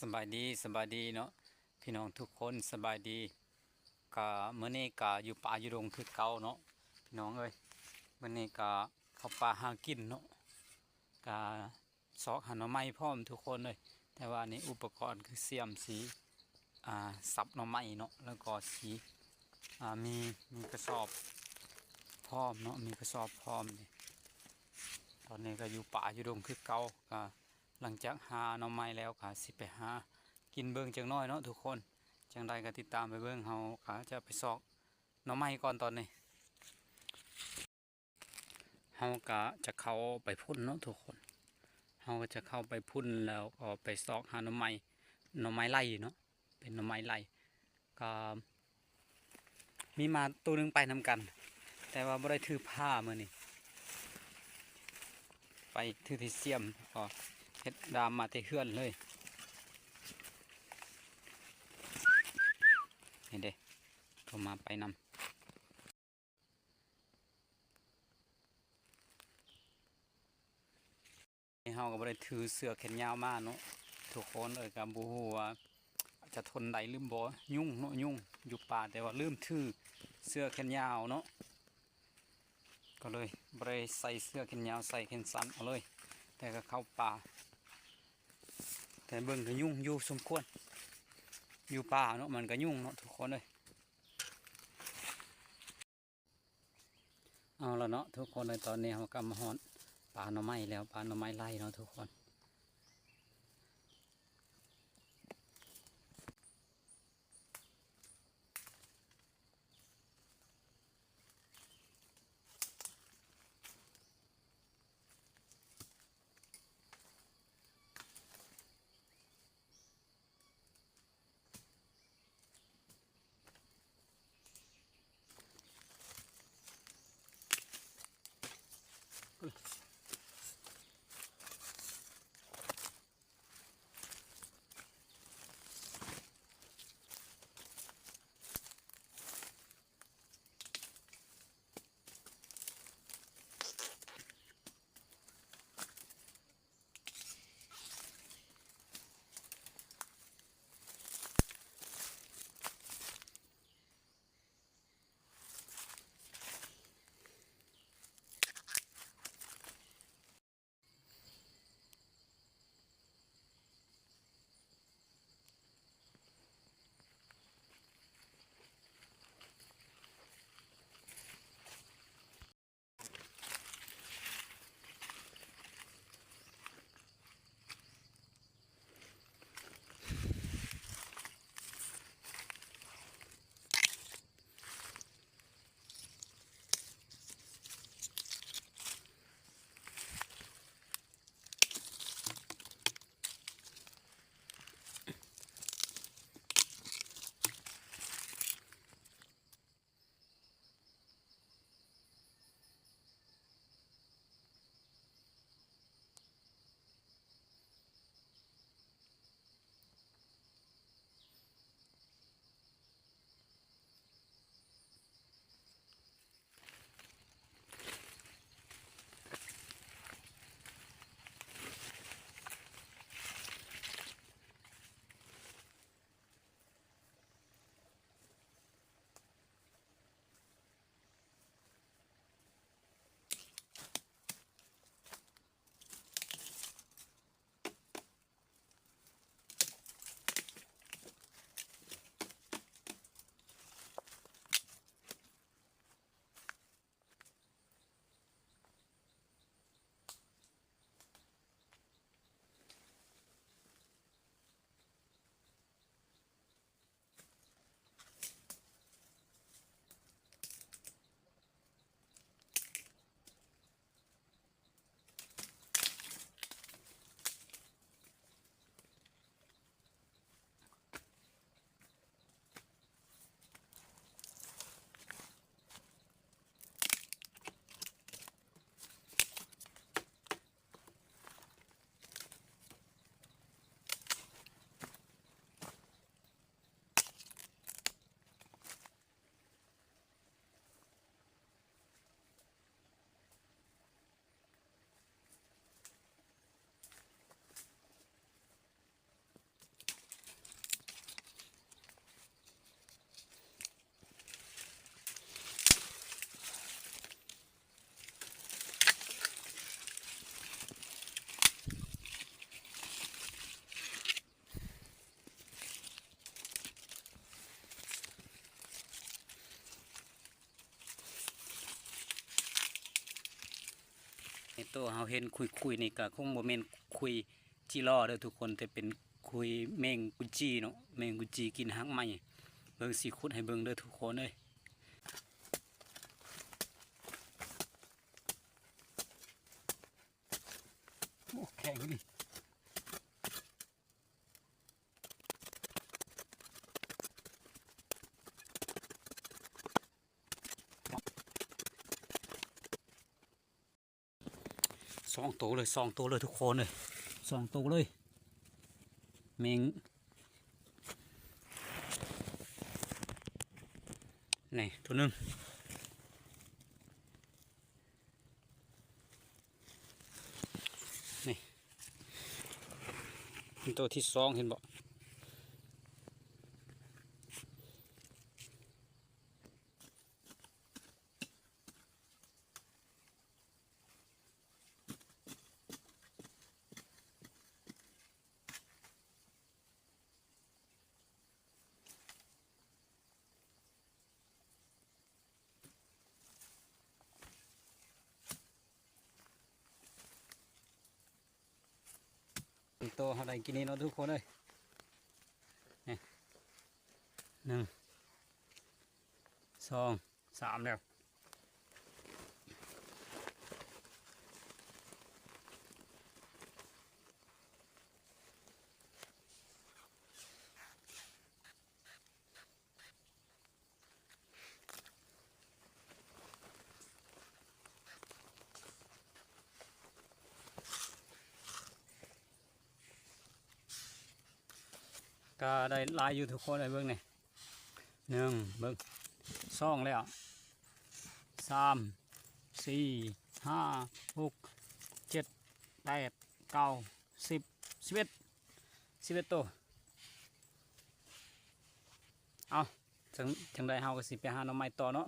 ສະບາຍດີ ສະບາຍດີເນາະ ພີ່ນ້ອງທຸກຄົນ ສະບາຍດີ. ກະມື້ນີ້ກະຢູ່ປ່າຢູ່ດົງຄືເກົ່າເນາະ ພີ່ນ້ອງເອີຍ. ມື້ນີ້ກະເຂົ້າປ່າຫາກິນເນາະ ກະຊອກຫາໜໍ່ໄມ້ພ້ອມທຸກຄົນເອີຍ. ແຕ່ວ່ານີ້ອຸປະກອນຄືສ່ຽມສີ ອ່າ ສັບໜໍ່ໄມ້ເນາະ ແລ້ວກໍສີ ອ່າ ມີ ມີກະສອບພ້ອມເນາະ ມີກະສອບພ້ອມ. ນີ້ ຕອນນີ້ກະຢູ່ປ່າຢູ່ດົງຄືເກົ່າ ກະ ຫຼັງຈາກຫາໜໍ່ໄມ້ແລ້ວກະຊິໄປຫາກິນເບິ່ງຈັກໜ້ອຍເນາະທຸກຄົນ. ຈັ່ງໃດກະຕິດຕາມໄປເບິ່ງ ເຮົາກະຈະໄປຊອກໜໍ່ໄມ້ກ່ອນຕອນນີ້. ເຮົາກະຈະເຂົ້າໄປພຸ້ນເນາະທຸກຄົນ ເຮົາກະຈະເຂົ້າໄປພຸ້ນ ແລ້ວກໍໄປຊອກຫາໜໍ່ໄມ້ ໜໍ່ໄມ້ໄລ່ເນາະ ເປັນໜໍ່ໄມ້ໄລ່. ກະມີໝາໂຕໜຶ່ງໄປນຳກັນ ແຕ່ວ່າບໍ່ໄດ້ຖືພາມື້ນີ້ ໄປຖືແຕ່ສ່ຽມ ກໍເຮັດດາມມາແຕ່ເຮືອນເລີຍ. ນີ້ເດ້ ໂຕໝາໄປນຳ. ເຮົາກໍບໍ່ໄດ້ຖືເສື້ອແຂນຍາວມາເນາະທຸກຄົນເອີຍ ກໍບໍ່ຮູ້ວ່າຈະທົນໄດ້ຫຼືບໍ່. ຍຸງເນາະ ຍຸງຢູ່ປ່າ ແຕ່ວ່າລືມຖືເສື້ອແຂນຍາວເນາະ ກໍເລີຍບໍ່ໄດ້ໃສ່ເສື້ອແຂນຍາວ ໃສ່ແຂນສັ້ນເອົາເລີຍ ແຕ່ກໍເຂົ້າປ່າ. ແຕ່ເບິ່ງກໍຍຸງຢູ່ສົມຄວນ ຢູ່ປ່າເນາະ ມັນກໍຍຸງເນາະທຸກຄົນເອີຍ. ເອົາລະເນາະທຸກຄົນເອີຍ ຕອນນີ້ເຮົາກໍມາຮອດປ່າໜໍ່ໄມ້ແລ້ວ ປ່າໜໍ່ໄມ້ໄລ່ເນາະທຸກຄົນ. ໂຕເຮົາເຫັນຂຸຍໆນີ້ກະຄົງບໍ່ແມ່ນຂຸຍຈີລໍເດີທຸກຄົນ ແຕ່ເປັນຂຸຍແມງກຸດຈີເນາະ ແມງກຸດຈີກິນຮາກໄມ້. ເບິ່ງ ຊິຂຸດໃຫ້ເບິ່ງເດີທຸກຄົນເອີຍ. ໂອ້ ແຂງອີ່ຫຼີ. ສອງໂຕເລີຍ ສອງໂຕເລີຍທຸກຄົນເອີຍ ສອງໂຕເລີຍ ແມງ ນີ້ໂຕໜຶ່ງ ນີ້ ໂຕທີສອງ ເຫັນບໍ່? ໂຕເຮົາໄດ້ກິນນີ້ເນາະທຸກຄົນເອີຍ ນີ້ ໜຶ່ງ ສອງ ສາມແລ້ວ. ກະໄດ້ຫຼາຍຢູ່ທຸກຄົນເອີຍ ເບິ່ງນີ້ ໜຶ່ງ ເບິ່ງ ສອງແລ້ວ ສາມ ສີ່ ຫ້າ ຫົກ ເຈັດ ແປດ ເກົ້າ ສິບ ສິບເອັດ ສິບເອັດໂຕ. ເອົາ ຈັ່ງ ຈັ່ງໃດເຮົາກະຊິໄປຫາໜໍ່ໄມ້ຕໍ່ເນາະ.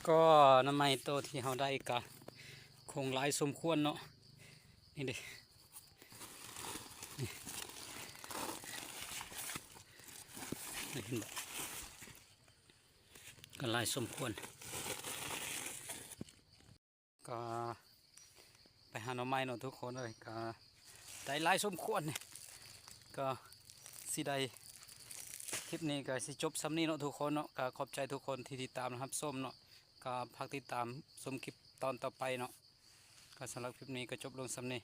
ກໍໜໍ່ໄມ້ໂຕທີ່ເຮົາໄດ້ກະຄົງຫຼາຍສົມຄວນເນາະ ນີ້ເດ້ ນີ້ ນີ້ເຫັນບໍ່? ກະຫຼາຍສົມຄວນ ກະໄປຫາໜໍ່ໄມ້ເນາະທຸກຄົນເອີຍ ກະໄດ້ຫຼາຍສົມຄວນ ກະຊິໄດ້ ຄລິບນີ້ກະຊິຈົບສ່ຳນີ້ເນາະທຸກຄົນເນາະ ກະຂອບໃຈທຸກຄົນທີ່ຕິດຕາມຮັບຊົມເນາະ ກະຝາກຕິດຕາມຊົມຄລິບຕອນຕໍ່ໄປເນາະ ກະສຳລັບຄລິບນີ້ກະຈົບລົງສ່ຳນີ້.